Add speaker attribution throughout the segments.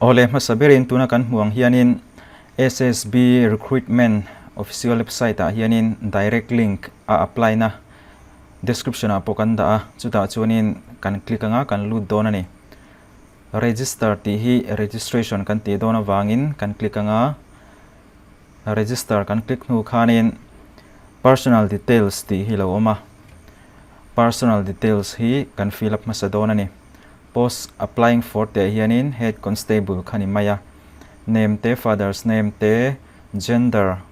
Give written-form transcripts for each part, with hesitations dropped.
Speaker 1: Awle hmasa berin tuna kan hmuh ang hianin SSB Recruitment official website ah hianin direct link a apply na description ah pawh kan dah a, chutah chuanin kan click anga kan lut dawn a ni. Register tih hi registration kan tih dawn avangin kan click anga register kan click hnu khanin personal details tih hi lo awm a, personal details hi kan fill up hmasa dawn a ni. Post applying for tih ah hianin head constable kha ni mai a, name te, father's name te, gender,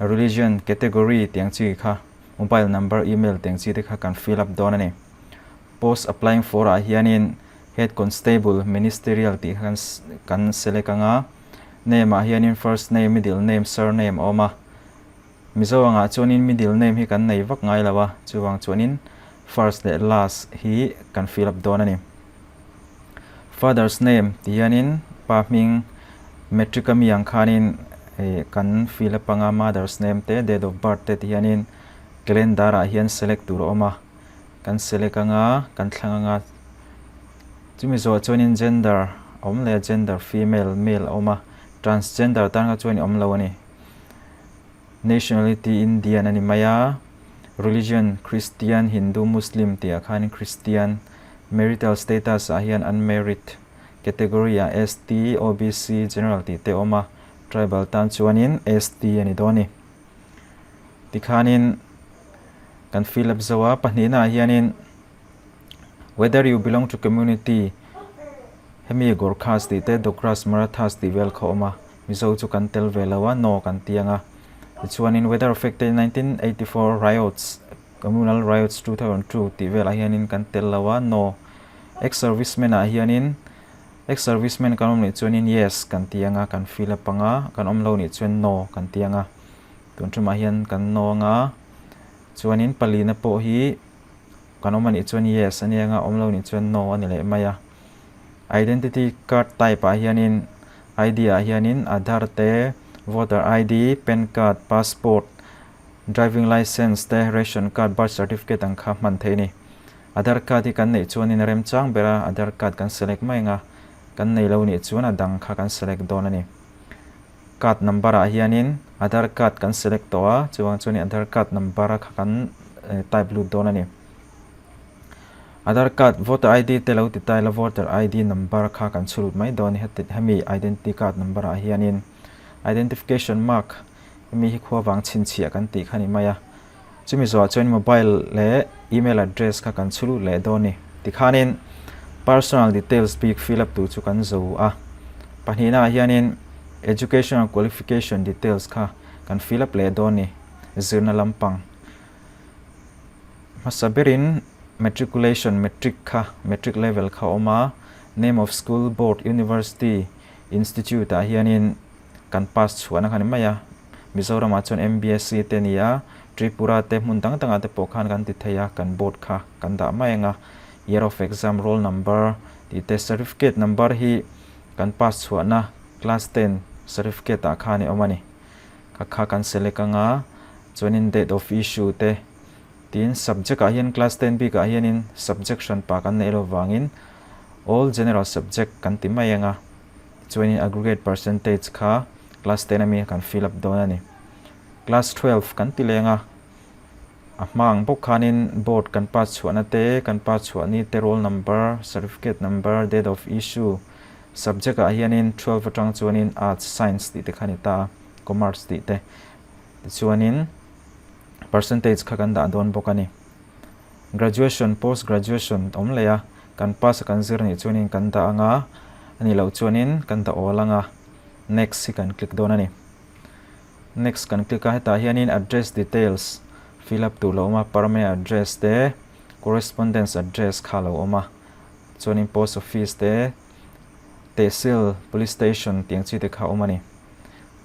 Speaker 1: religion, category tih ang chi kha, mobile number, email tih ang chi te kha kan fill up dawn a ni. Post applying for ah hianin head constable, ministerial tih kha kan select ang a, name ah hianin first name, middle name, surname a awm a. Mizo angah chuanin middle name hi kan nei vak ngai lo a, chuvang chuanin first leh last hi kan fill up dawn a ni. Father's name ti hianin pa hming matric a mi ang khanin kan fill up anga mother's name te date of birth te ti hianin calendar ah hian select tur a awm a, kan select anga kan thlang anga chumi zawh chuanin gender a awm leh a gender female male a awm a, transgender tan kha chuan i awm lo a ni. Nationality Indian a ni mai a, Religion Christian, Hindu, Muslim tih ah khanin Christian, Marital status ah hian unmarried, Category ah ST, OBC, General tih te a awm a, Tribal tan chuanin ST a ni dawn a ni. Tikhanin kan fill up zo a, pahnihna ah hianin Whether you belong to community hemi Gorkhas tih te Dogras Marathas tih vel kha awm a, Mizo chu kan tel ve lo a, no kan ti ang a. Tichuanin whether affected 1984 riots, communal riots 2002 tih velah hianin kan tel lo a, no. Ex-servicemen ah hianin ex-servicemen kan awm nih chuanin yes kan ti ang a, kan fill up ang a, kan awm lo nih chuan no kan ti ang a. Tun tumah hian kan no ang a, chuanin palina pawh hi Kan awm anih chuan yes a nia nga, awm lo nih chuan no a ni leh mai a. Identity card type ah hianin ID ah hianin Aadhaar te, voter ID, pan card, passport, driving licence te, ration card, birth certificate ang kha hman theih a ni. Aadhaar card hi kan neih chuanin a remchang ber a, Aadhaar card kan select mai anga, kan nei lo nih chuan a dang kha kan select dawn a ni. Card number ah hianin Aadhaar card kan select tawh a, chuvang chuanin Aadhaar card number kha kan type lut dawn a ni. Aadhaar card voter ID te lo ti ta ila voter ID number kha kan chhu lut mai dawn a ni. Heti hemi identity card number ah hianin identification mark hemi hi khua vang chhinchhiah kan tih kha a ni mai a. Chumi zawhah chuan mobile leh email address kha kan chhu lut leh dawn a ni. Tikhanin personal details bik fill up tur chu kan zo a. Pahnihnaah hianin educational qualification details kha kan fill up leh dawn a ni, zirna lampang. Hmasa berin matriculation, matric kha, matric level kha a awm a, name of school, board, university, institute ah hianin kan pass chhuahna kha a ni mai a, Mizoramah chuan MBSC te a ni a, Tripura te hmun dang dangah te pawh khan kan ti thei a, kan board kha kan dah mai ang a, year of exam, roll number tih te, certificate number hi kan pass chhuahna class ten certificate ah khan i awm a ni, kha kha kan select ang a, chuanin date of issue te tin subject ah hian class ten bikah hianin subject hranpa kan neih loh vangin all general subject kan ti mai ang a. Chuanin aggregate percentage kha class 10 ami kan fill up dawn a ni. Class 12 kan ti leng a, a hma ang bawk khanin board kan pass chhuahna te, kan pass chhuah ni te, roll number, certificate number, date of issue, subject ah hianin 12 atang chuanin arts, science tih te kha a ni ta a, commerce tih te. Tichuanin percentage kha kan dah dawn bawk a ni. Graduation, post graduation awm leh a, kan pass a kan zir nih chuanin kan dah ang a, a nih loh chuanin kan dah awl ang a, next hi kan click dawn a ni. Next kan click a, hetah hianin address details fill up tur lo awm a, permanent address te, correspondence address kha lo awm a, chuanin post office te, tehsil, police station tih ang chi te kha awm a ni.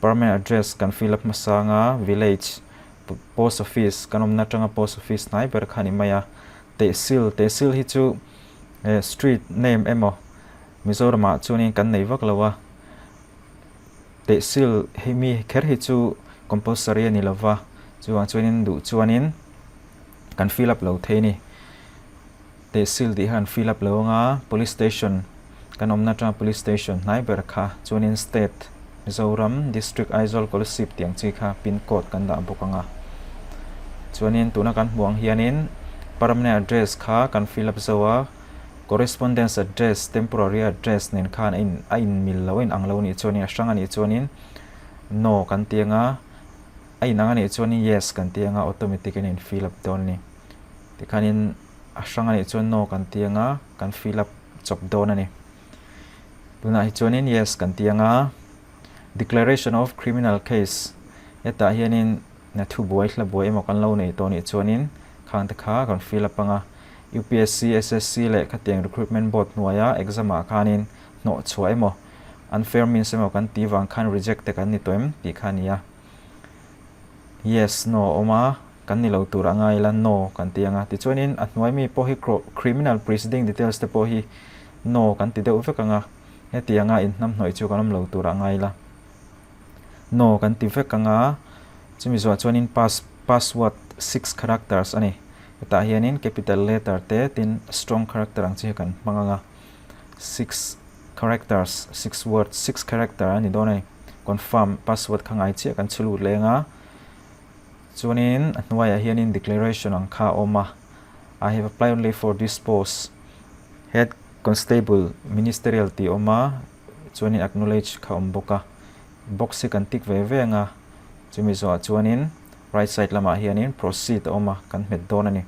Speaker 1: Permanent address kan fill up hmasa ang a, village, Post office kan awmna atanga post office hnai ber kha a ni mai a, Tehsil, Tehsil hi chu street name emaw Mizoramah chuanin kan nei vak lo a, Tehsil hi mi kher hi chu compulsory a ni lo va, chuvang chuanin duh chuanin kan fill up lo thei a ni. Tehsil tih kha kan fill up lo anga Police station Kan awmna atanga Police Station hnai ber kha chuanin State, Mizoram, District Aizawl Kolasib tih ang chi kha pin code kan dah bawk ang a. Chuanin tuna kan hmuh ang hianin permanent address kha kan fill up zo a, correspondence address, temporary address nen khan a in a inmil lo a inang lo nih chuanin a hrang a nih chuanin no kan ti ang a, a inang a nih chuanin yes kan ti ang a automatic in a in fill up dawn a ni. Tikhanin a hrang a nih chuan no kan ti ang a, kan fill up chawp dawn a ni. Tunah hi chuanin yes kan ti ang a, Declaration of Criminal Case hetah hianin thubuai hla buai emaw kan lo nei tawh nih chuanin khangte kha kan fill up ang a. UPSC, SSC leh khatiang Recruitment Board hnuaia exam ah khanin hnawh chhuah emaw unfair means emaw kan tih vang khan reject te kan ni tawh em tih kha a ni a. Yes, no a awm a, kan ni lo tur a ngai ila no kan ti ang a. Tichuanin a hnuai mi pawh hi criminal preceding details te pawh hi no kan ti deuh vek ang a, heti anga inhnamhnawih chu kan awm lo tur a ngai ila no kan ti vek ang a. Chumi zuah chuanin pass password six characters a ni. Hetah hianin capital letter te tin strong character ang chi hi kan hmang ang a. Six characters, six words, six character a ni dawn a ni. Confirm password kha ngai chiah kan chhu lut leng a. Chuanin a hnuaiah hianin declaration ang kha a awm a, I have applied only for this post, Head Constable, Ministerial tih a awm a, chuanin acknowledge kha a awm bawk a. Box hi kan tick ve ve ang a, chumi zawhah chuanin right side lamah hianin proceed a awm a, kan hmet dawn a ni.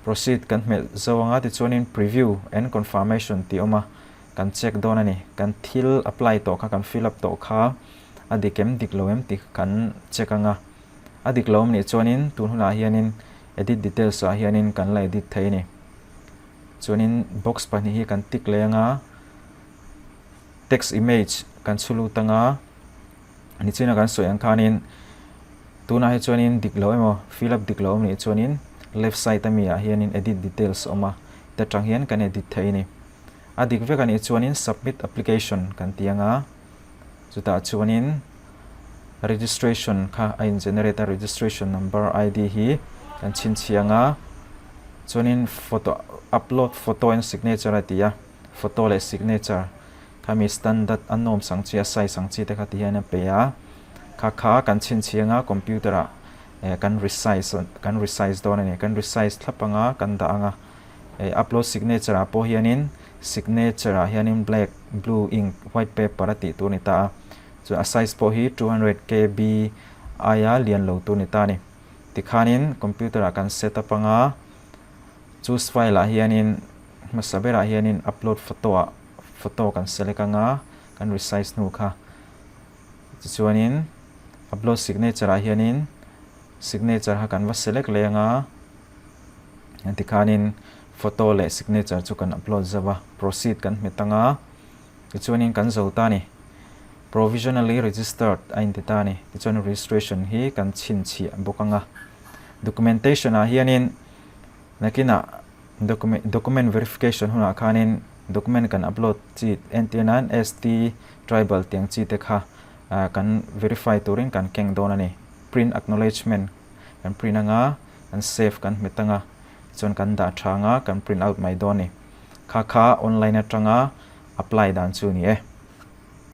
Speaker 1: Proceed kan hmet zo ang a, tichuanin preview and confirmation tih a awm a, kan check dawn a ni. Kan thil apply tawh kha, kan fill up tawh kha a dik em dik lo em tih kan check ang a, a dik lo em nih chuanin tun hunah hianin edit details ah hianin kan la edit thei a ni. Chuanin box pahnih hi kan tick leh ang a, text image kan chhu lut ang a, nichina kan sawi ang khanin tunah hi chuanin dik lo emaw fill up dik lo em nih chuanin left side ami ah hianin edit details a awm a, ta tang hian kan edit thei a ni. A dik vek a nih chuanin submit application kan ti ang a. Chutah chuanin registration kha a in generate a, registration number ID hi kan chhinchhiang a, chuanin photo upload photo and signature a ti a, photo leh signature khami standard a norms ang chi a size ang chi te kha ti hian a pe a, kha kha kan chhinchhiang a computer ah eh kan resize kan resize dawn a ni, kan resize thlap anga kan dah ang a. Upload signature ah pawh hianin signature ah hianin black, blue ink, white paper a tih tur a ni ta a, chuan a size pawh hi 200 KB aia lian lo tur a ni ta a ni. Tikhanin computer ah kan set up anga choose file ah hianin hmasa berah hianin upload photo ah photo kan select anga kan resize hnu kha tichuanin upload signature ah hianin signature kha kan va select leh anga. Tikhanin photo leh signature chu kan upload zauh a, proceed kan hmet ang a, tichuanin kan zo ta a ni. Provisionally registered a inti ta a ni. Tichuan registration hi kan chhinchhiah bawk ang a. Documentation ah hianin nakinah document verification hunah khanin document kan upload chi entir nan ST, tribal tih ang chi te kha kan verify turin kan keng dawn a ni. Print acknowledgement kan print ang a. kan save kan hmet anga tichuan kan dah tha anga kan print out mai dawn a ni. Kha kha online atanga apply dan chu a ni e.